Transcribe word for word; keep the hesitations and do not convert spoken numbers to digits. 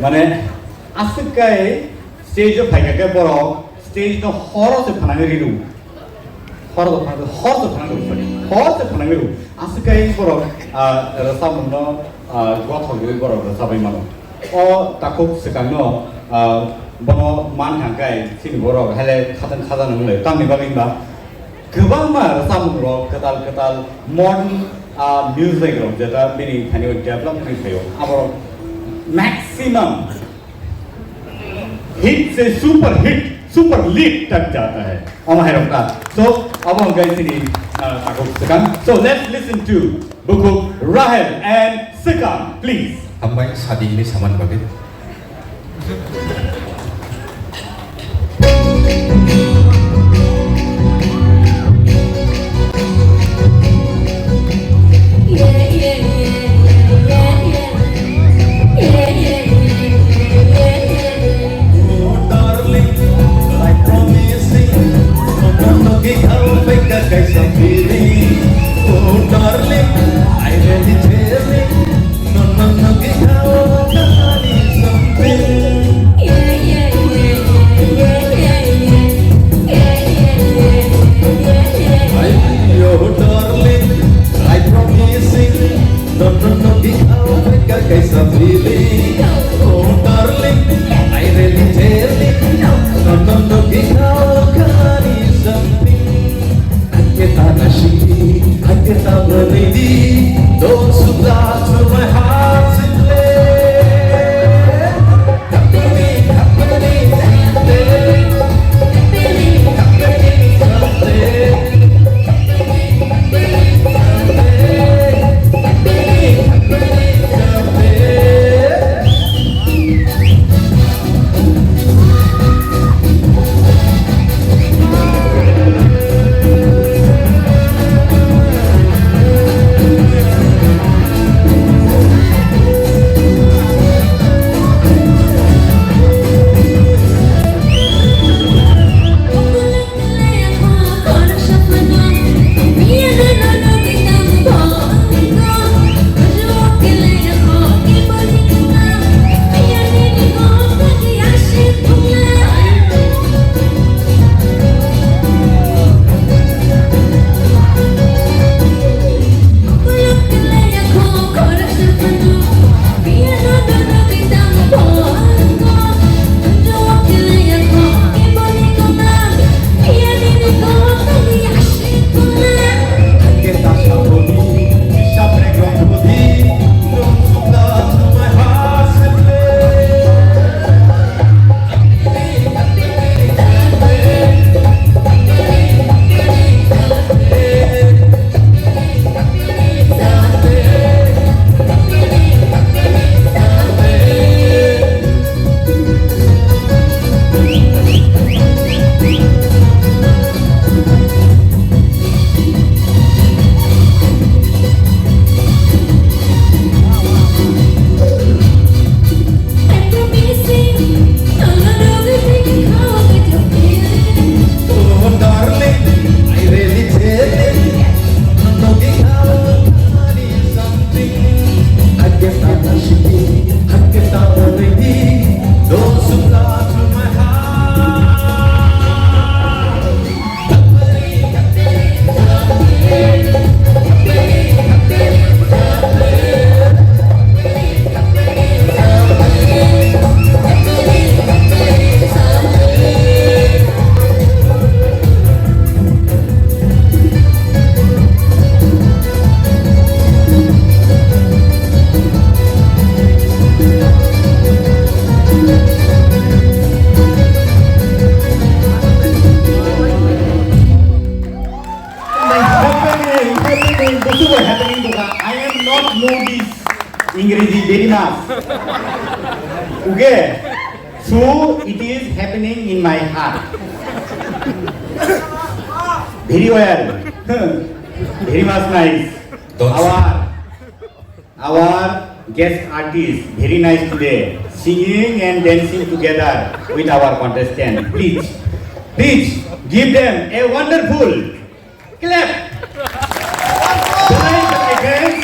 Mane, aswk kai stage o phaikha khe borok stage no horo se phanangwi riru. Horo se phanangwi, horo se phanangwi, sorry. Horo se phanangwi riru. Aswk kai borok, ah, rwchapmung no, ah, gothok rwi borok rwchapwi mano. O takhuk swkang no, ah, bono man thang kai chini borok hele khatang khaja nang le. Tamni bagwi ba Kwbangma rwchapmung rok kwtal kwtal modern, ah, music rok jeta bini thani o develop wngwi phaio. Abo maximum hit se super hit, super lit tak jata hai. Omo hai rok ta. So, abo hwnkhe chini, ah, takhuk swkang. So, let's listen to Bukhuk Rahel and Swkang, please. Hambai sadi hwnwi samani bagwi. Oh, darling, I promise you, no, no, no, give up, make a case of feeling. Oh, darling, I really tell you, no, no, no, give up, something. Ay, oh, darling, I promise you, no, no, no, give up, make a case of feeling. Oh, darling, I really tell you, no, no, no, give up, something. Hakhe ta naisingdi, hakhe ta bwlwidi, don't supply to my heart to play. Happening, happening, busu bo happening duka. I am not know this Ingreji very much. Okay, so it is happening in my heart. Very well. Very much nice. Don't Our Our guest artist, very nice today, singing and dancing together with our contestant. Please, please give them a wonderful clap. Tonight, my friends,